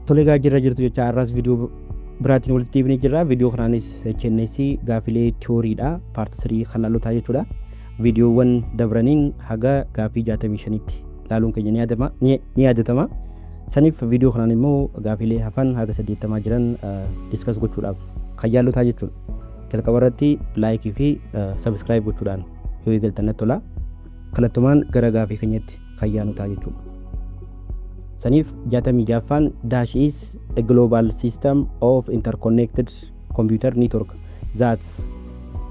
Tole egaa jirra jirtu jecha har'as viidiyoo biraatiin walitti deebinee jirra. Viidiyoo kanaanis HNS gaafilee tiyooriidha. Part 3 kan laallotaa jechuudha. Viidiyoowwan dabraniin haga gaafii 65tti laaluun keenya ni yaadama ni yaadatama. Saniif viidiyoo kanaan immoo gaafilee hafan haga 80 jiran discuss gochuudhaaf kan yaallotaa jechuudha. Jalqaba irratti like fi subscribe gochuudhaan yoo eegaltan natti tola. Kallattumaan gara gaafii keenyatti kan yaanu ta'a jechuudha. Saniif 66ffaan, dash is a global system of interconnected computer network that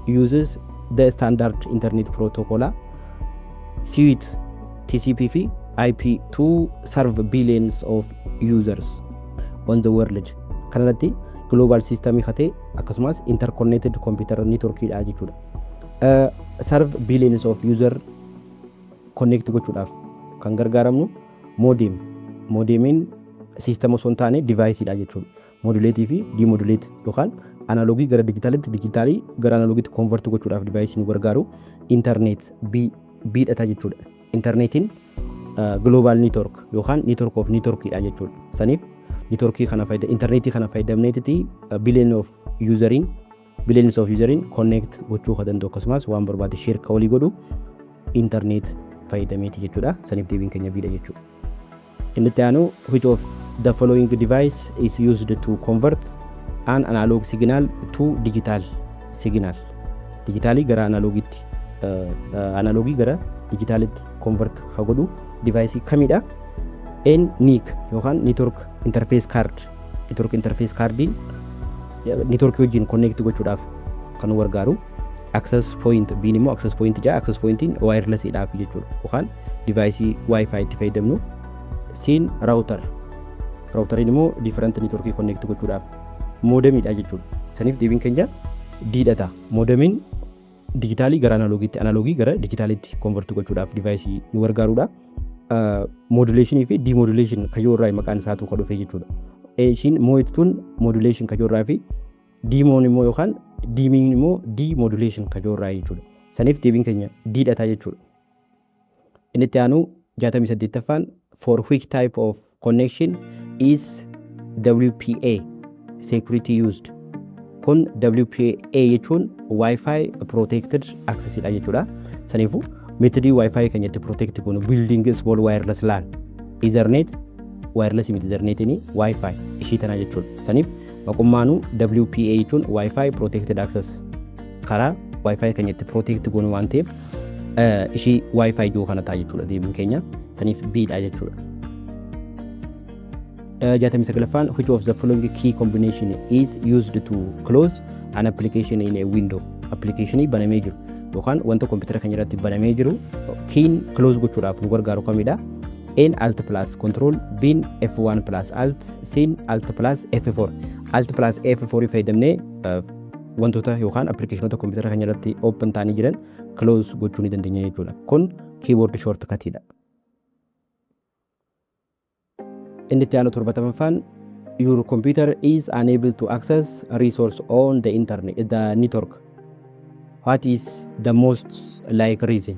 uses the standard internet protocol suite TCP fi IP to serve billions of users on the world. Kanarratti global system katee akkasumas interconnected computer network dha jechuudha. Serve billions of user connect gochuudhaaf kan gargaaramnu modem. Modemiin system osoo hin taane device dha jechuudha. Modulate fi demodulate yookaan analogii gara dijitaalitti, dijitaalii gara analogiitti convert gochuudhaaf device nu gargaaru internet B B dhata jechuudha. Internetiin global network yookaan network of network dha jechuudha. Saniif networkii kana fayyada internetii kana fayyadamneetiti billions of useriin connect gochuu kan danda'u, akkasumas waan barbaade share ka walii godhu internet fayyadameeti jechuudha. Saniif deebiin keenya B dha jechuudha. Inni itti aanu, which of the following device is used to convert an analog signal to digital signal? Dijitaalii gara analogiitti, analogii gara dijitaalitti convert ka godhu device kamidha? N NIC yookaan network interface card. Network interface cardiin network wajjin connect gochuudhaaf kan nu gargaaru. Access point, B'n immoo access point jaa. Access pointiin wireless dhaaf jechuudha yookaan device wifi itti fayyadamnu. C'n router. Routeriin immoo different networkii connect gochuudhaaf modemiidha jechuudha. Saniif deebiin keenya D dha ta'a. Modemiin dijitaalii gara analogiitti, analogii gara dijitaalitti convert gochuudhaaf device nu gargaarudha. Modulation fi demodulation kayyoo irraa maqaan isaatu kan dhufe jechuudha. Ishiin mo'ituun modulation kayyoo irraa fi demoon immoo yookaan demiin immoo demodulation kayyoo irraa jechuudha. Saniif deebiin keenya D dha ta'a jechuudha. Inni itti aanu 68ffaan, for which type of connection is WPA security used? Kun WPA jechuun Wi-Fi protected access dha jechuudha. Saniifuu methodii Wi-Fi keenya itti protect goonu building small wireless LAN, Ethernet, wireless miti Ethernetiin, Wi-Fi ishii tanaa jechuudha. Saniif maqummaanuu WPA jechuun Wi-Fi protected access, karaa Wi-Fi keenya itti protect goonu waan ta'eef ishii Wi-Fi jiru kana ta'a jechuudha deebiin keenya. Saniif B dha jechuudha. 69ffaan, which of the following key combination is used to close an application in a window? Applicationii banamee jiru yookaan wanta kompiitara keenya irratti banamee jiru keyn close gochuudhaaf nu gargaaru kamidha? N alt plus control, B F1 plus alt, C alt plus F4. Alt plus F4 fayyadamnee wantoota yookaan applicationoota kompiitara keenya irratti open ta'anii jiran close gochuu ni dandeenya jechuudha. Kun keyboard shortcutidha. Inni itti aanu 70ffaan, your computer is unable to access resource on the internet, the network. What is the most like reason?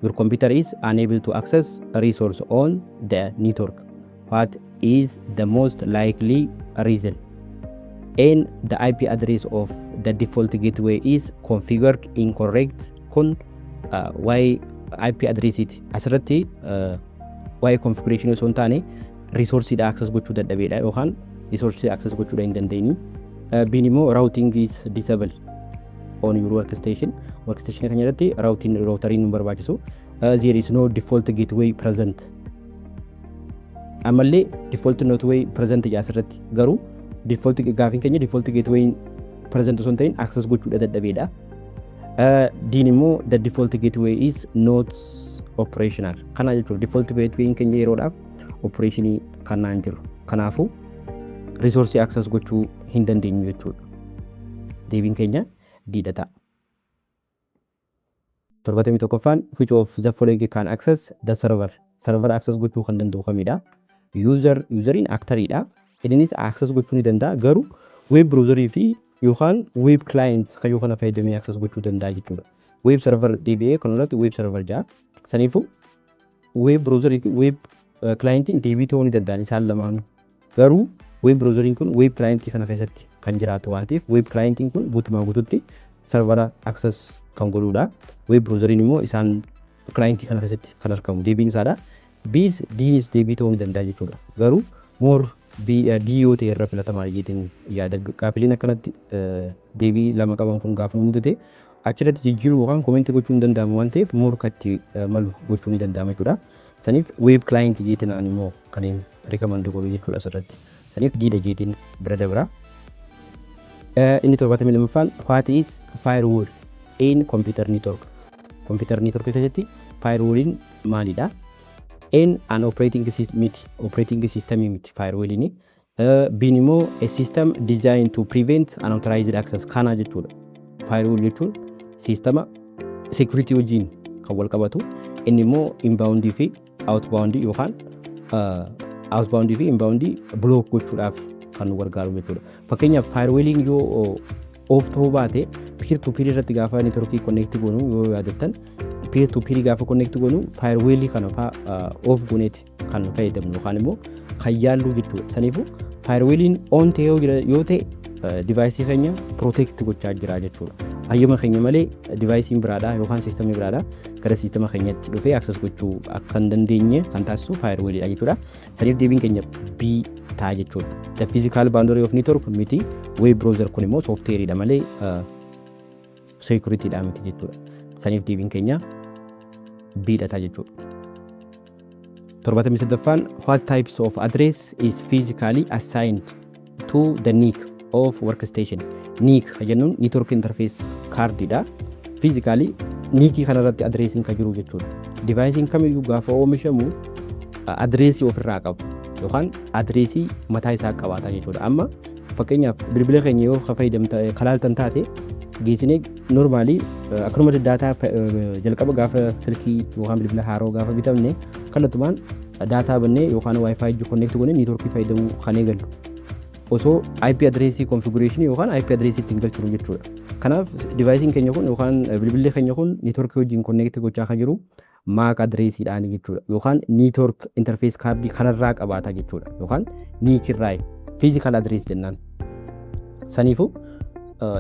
Your computer is unable to access resource on the network. What is the most likely reason? And the IP address of the default gateway is configured incorrect. Kun waa'ee IP addressiiti. Asirratti waa'ee configuration osoo hin taane resourceidha access gochuu dadhabeedha yookaan resource access gochuudha hin dandeenyu. B'n immoo routing is disable on your workstation. Workstation kan irratti routing, routeriin nu barbaachisu. There is no default gateway present. Ammallee default gateway present jedha asirratti, garuu default gaafiin keenya default gateway present osoo hin ta'in access gochuudha dadhabeedha. D'n immoo the default gateway is not operational. Kana jechuun default gateway keenya yeroodhaaf operationii kanaan jiru. Kanaafuu resource access gochuu hin dandeenyu jechuudha. Deebiin keenya D dha ta'a. 71ffaan, which of the following can access the server? Server access gochuu kan danda'u kamidha? User, useriin actoriidha. Innis access gochuu ni danda'a, garuu web browserii fi yookaan web client kan kana fayyadamee access gochuu danda'a jechuudha. Web server deebi'ee kan irratti web server jaa. Saniifuu web browserii fi web clientiin deebii ta'uu ni danda'an isaan lamaanuu. Garuu web browseriin kun web clientii kana keessatti kan jiraatu waan ta'eef, web clientiin kun guutumaa guututti servera access kan godhudha. Web browseriin immoo isaan clientii kana keessatti kan argamu deebiin isaadha. B's D's deebii ta'uu ni danda'a jechuudha. Garuu more D yoo ta'e irra filatamaa jeetiin yaada. Gaafileen akkanatti deebii lama qaban kun gaafa mudate, achirratti jijjiiruu yookaan commentii gochuu hin danda'amu waan ta'eef, more kan itti malu gochuu ni danda'ama jechuudha. Saniif web clientii jeetiin ani immoo kan hin recommend godhu jechuudha asirratti. Saniif D dha jeetiin bira dabra. Inni 72ffaan, what is firewall in computer network? Computer network keessatti firewalliin maalidha? A'n an operating system miti, operating system miti firewalliin. B'n immoo a system designed to prevent unauthorized access kana jechuudha. Firewall jechuun sistema security wajjin kan wal qabatu, inni immoo inbound fi outbound yookaan outbound fi inbound block gochuudhaaf kan nu gargaaru jechuudha. Fakkeenyaaf, firewalliin yoo off ta'uu baate, peer to peer irratti gaafa networkii connect goonu, yoo yaadattan, peer to peer gaafa connect goonu firewallii kana faa off gooneeti kan fayyadamnu yookaan immoo kan yaallu jechuudha. Saniifuu firewalliin on ta'e yoo ta'e, deviceii keenya protect gochaa jira jechuudha. Hayyama keenya malee deviceiin biraadhaa yookaan systemii biraadhaa gara systema keenyatti dhufee access gochuu akka hin dandeenye kan taasisu firewalliidha jechuudha. Saniif deebiin keenya B ta'a jechuudha. The physical boundary of network miti, web browser kun immoo softwareidha malee securityidha miti jechuudha. Saniif deebiin keenya B dha ta'a jechuudha. 78ffaan, what types of address is physically assigned to the NIC of workstation? NIC kan jennuun network interface cardidha. Physically NIC kanarratti addressiin kan jiru jechuudha. Deviceiin kamiyyuu gaafa oomishamu addressii ofirraa qaba yookaan addressii mataa isaa qabaata jechuudha. Amma fakkeenyaaf, bilbila keenya yoo fayyadamta kalaaltan taate, geessinee normalii akkanuma data jalqaba gaafa silkii yookaan bilbila haaroo gaafa bitamne, kallattumaan data bannee yookaan WiFi connect goonee networkii fayyadamuu kan eegallu. Osoo IP addressii configuration yookaan IP addressii ittiin galchinu jechuudha. Kanaaf deviceiin keenya kun yookaan bilbilli keenya kun networkii wajjin connect gochaa kan jiru MAC addressiidhaan jechuudha. Yookaan network interface cardii kanarraa qabaata jechuudha. Yookaan NIC irraa physical address jennaan. Saniifuu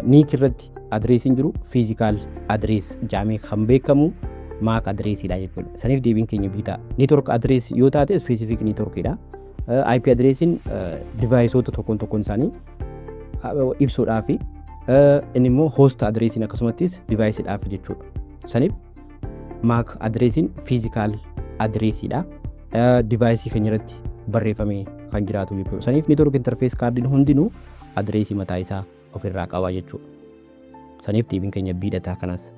NIC irratti addressiin jiru physical address jedhamee kan beekamu MAC addressiidha jechuudha. Saniif deebiin keenya B ta'a. Network address yoo taate specific networkidha. IP addressiin deviceoota tokkoon tokkoon isaanii ibsuudhaaf, inni immoo host addressiin akkasumattis deviceiidhaaf jechuudha. Saniif MAC addressiin physical addressiidha. Deviceii keenya irratti barreeffamee kan jiraatu jechuudha. Saniif network interface cardiin hundinuu addressii mataa isaa ofirraa qaba jechuudha. Saniif deebiin keenya B dha ta'a kanas.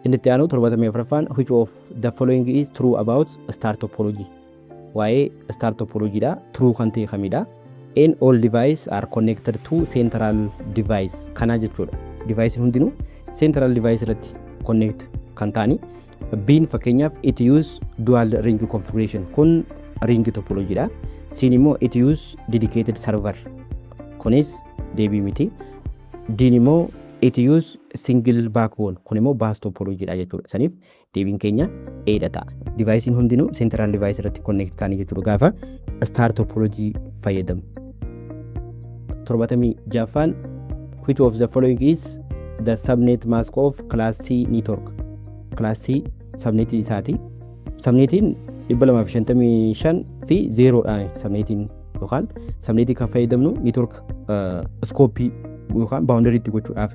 Inni itti aanu 74ffaan, which of the following is true about star topology? Waa'ee star topology dha. True kan ta'e kamidha? A'n, all device are connected to central device kana jechuudha. Device hundinuu central device irratti connect kan ta'ani. B'n fakkeenyaaf it use dual ring configuration, kun ring topology dha. C'n immoo it use dedicated server, kunis deebii miti. D'n immoo it use single backbone, kun immoo bus topology dha jechuudha. Saniif deebiin keenya A dha ta'a. Deviceiin hundinuu central device irratti connect ta'anii jechuudha gaafa star topology fayyadamu. 76ffaan, which of the following is the subnet mask of class C network? Class C subnetii isaati. Subnetiin 255 fi 0dhaan subnetiin yookaan subnetii kan fayyadamnu network scopeii yookaan boundaryitti gochuudhaaf,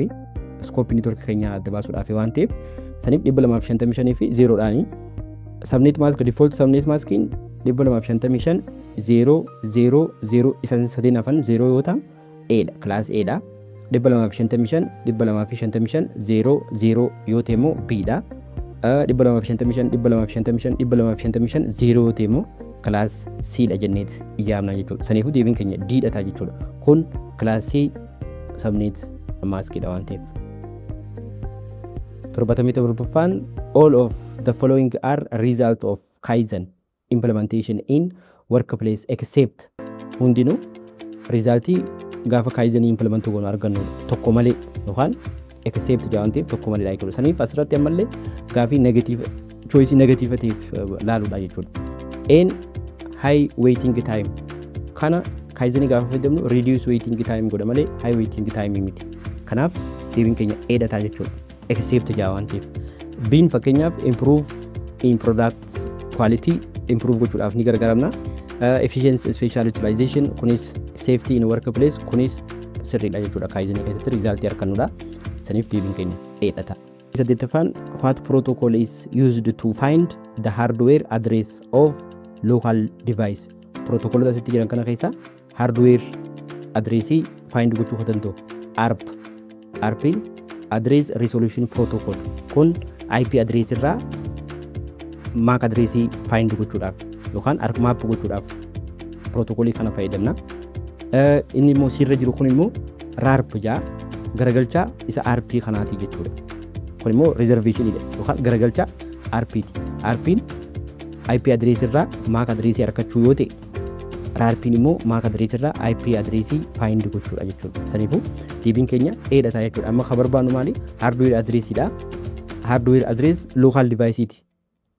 scopeii network keenya adda baasuudhaaf waan ta'eef, saniif 255 fi 0dhaan subnet mask, default subnet maskiin 255 0 0 0, isan sadeen hafan 0 yoo ta'an A dha, class A dha. 255 255 0 0 yoo ta'e immoo B dha. 255 255 255 0 yoo ta'e immoo class C dha jenneet yaamna jechuudha. Saniifuu deebiin keenya D dha ta'a jechuudha. Kun class C subnet maskiidha waan ta'eef. 77ffaan, all of the following are result of Kaizen implementation in workplace except. Hundinuu resultii gaafa Kaizenii implement goonu argannu tokko malee yookaan except jedha waan ta'eef, tokko malee jechuudha. Saniif asirratti ammallee gaafii negative choiceii negative ta'eef laaluudha jechuudha. A'n high waiting time. Kana Kaizenii gaafa fayyadamnu reduce waiting time godha malee high waiting time miti. Kanaaf deebiin keenya A dha ta'a jechuudha. Except jaa waan ta'eef. B'n fakkeenyaaf improve in product quality improve gochuudhaaf ni gargaaramna. Efficiency special utilization kunis, safety in workplace kunis sirriidha jechuudha. Kaizenii keessatti resultii argannudha. Saniif deebiin keenya A dha ta'a. Saddeettaffaan, what protocol is used to find the hardware address of local device? Protocolota asitti jiran kana keessa hardware addressii find gochuu kan danda'u ARP. ARPin address resolution protocol kun IP address irraa MAC addressii find gochuudhaaf yookaan ARP map gochuudhaaf protocolii kana fayyadamna. Inni immoo sirra jiru kun immoo RARP jaa, garagalchaa isa ARP kanaati jechuudha. Kun immoo reservationidha yookaan garagalchaa ARPti. ARPin IP address irraa MAC addressii argachuu yoo ta'e, RARPin immoo MAC address irraa IP addressii find gochuudha jechuudha. Saniifuu deebiin keenya A dha ta'a jechuudha. Amma kan barbaannu maali? Hardware addressiidha. Hardware address local deviceiti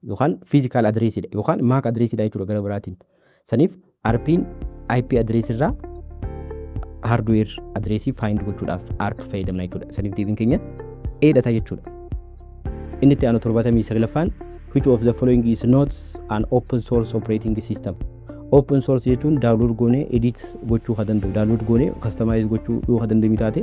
yookaan physical addressiidha yookaan MAC addressiidha jechuudha gara biraatiin. Saniif ARPin IP address irraa hardware addressii find gochuudhaaf ARP fayyadamna jechuudha. Saniif deebiin keenya A dha ta'a jechuudha. Inni itti aanu 79ffaan, which of the following is not an open source operating system? Open source jechuun download goonee edit gochuu kan danda'u, download goonee customize gochuu yoo kan dandeenyu taate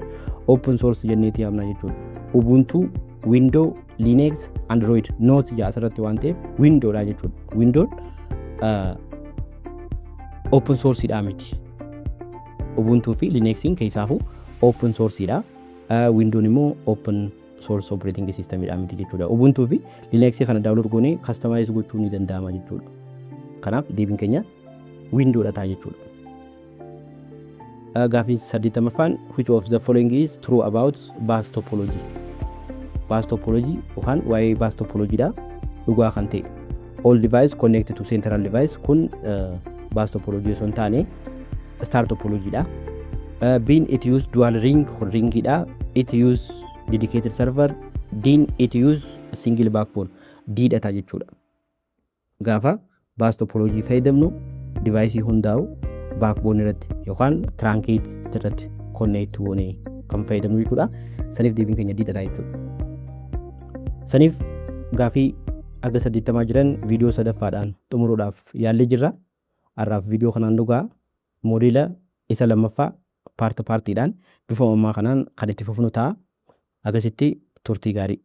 open source jenneeti yaamna jechuudha. Ubuntu, Window, Linux, Android. Not jaa asirratti waan ta'eef Window dha jechuudha. Window open source dha miti. Ubuntu fi Linuxiin keessaafuu open source dha. Windown immoo open source operating system dha miti jechuudha. Ubuntu fi Linux kana download goonee customize gochuu ni danda'ama jechuudha. Kanaaf deebiin keenya Window dha ta'a jechuudha. Gaaffii 80ffaan, which of the following is true about bus topology? Bus topology yookaan waa'ee bus topology dha dhugaa kan ta'e. All device connected to central device kun bus topology osoo hin taane star topology dha. B'n it use dual ring, kun ringidha. It use dedicated server. D'n it use single backbone. D dha ta'a jechuudha. Gaafa bus topology fayyadamnu device hundaa'u backbone irratti yookaan trunkate irratti connect goonee kan fayyadamnu jechuudha. Saniif deebiin keenya D dha ta'a jechuudha. Saniif gaafii aga 80 jiran viidiyoo sadaffaadhaan xumuruudhaaf yaallee jirra. Har'aaf viidiyoo kanaan dhugaa modeela isa lammaffaa part partiidhaan bifa ammaa kanaan kan itti fufnu ta'a. Akkasitti turtii gaarii.